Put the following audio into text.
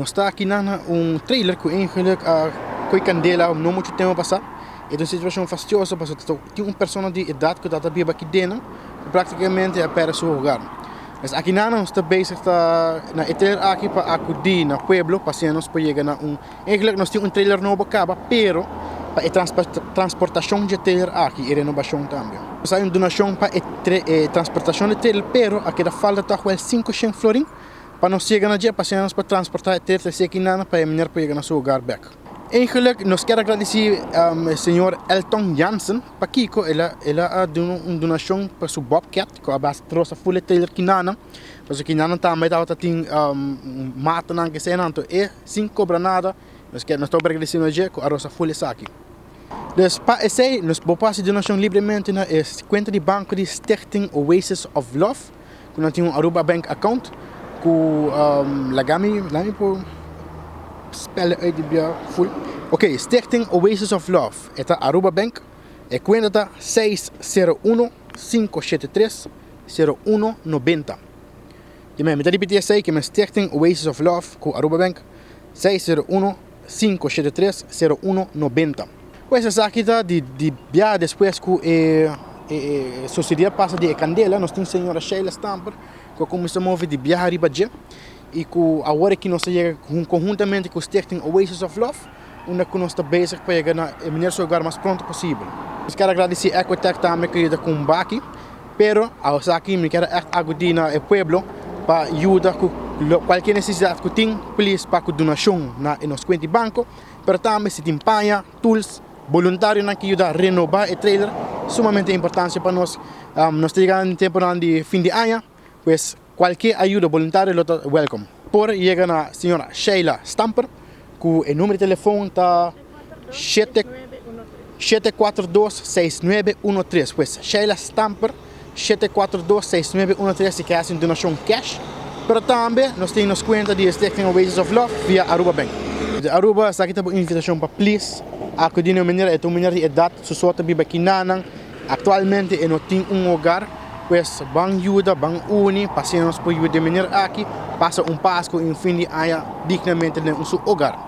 Nos ta aki na un trailer cu eigenlijk a coy candela no mucho tempo pasa. E ta un situacion fastioso pasobra tin un persona di edad cu ta biba aki dentro cu practicamente a perde su hogar. Pues aki nan nos ta bezig ta na e trailer aki pa acudi na pueblo pa asina nos por yega na un eigenlijk nos tin un trailer nobo caba pero pa e transportacion dje trailer aki y renobacion tambe. Nos hay un donacion pa e transportacion di trailer pero a keda falta toch wel 500 florin pa nos yega na dje pa asina nos por transporta e trailer trece aki nan pa e meneer por yega na su hogar bek. Eigenlijk nos kier a gradici señor Elton Jansen pakiko el a el a duna un donacion pa su bobcat cu a basa trosa full e trailer kinana pasobra kinana tambe tabata tin matanan kese nan anto e sin cobra nada nos kier nos ta agradeci na dje cu a rosa full esaki. Dus pa esey nos bo por haci donacion libremente na e cuenta di banco di Stichting Oasis of Love cu nan tin un Aruba Bank account cu laga mi laga mi por spel uit di bia full. Ok, Stichting Oasis of Love e ta Aruba Bank e cuenta ta 601 573 0190. Di mi ta ripiti esey ke men Stichting Oasis of Love cu Aruba Bank 601 573 0190. Pues esaki ta di di bia despues cu e e sucedido a pasa di e candela nos tin señora Sheila Stamper cu a cuminsa move di biaha riba dje y cu awor aki nos a yega conhuntamente cu Stichting Oasis of Love unda cu nos ta bezig pa yega na e meneer su hogar mas pronto posibel. Nos kier a gradici Equitech tambe cu yuda cu un baki pero awesaki mi kier a echt agudi na e pueblo pa yuda cu cualkier necesidad cu tin please pa cu donacion na e nos cuenta di banco pero tambe si tin paña, tools, boluntarionan ki yuda renoba e trailer sumamente importancia pa nos. Nos ta yega na temponan di fin di aña pues cualkier ayuda boluntario lo ta welcome. Por yega na señora Sheila Stamper cu e numero di telefon ta shete 7426913 pues Sheila Stamper 7426913 si ke hasi un donacion cash pero tambe nos tin nos cuenta di Stichting Oasis of Love via Aruba Bank. Di Aruba esaki ta bo invitacion pa please acudi na e manera e ta un manera di edad su so ta biba kinanan actualmente e no tin un hogar pues ban yuda ban uni pa asina nos por yuda e manera aki pasa un Pasco y un fin di aña dignamente den su hogar.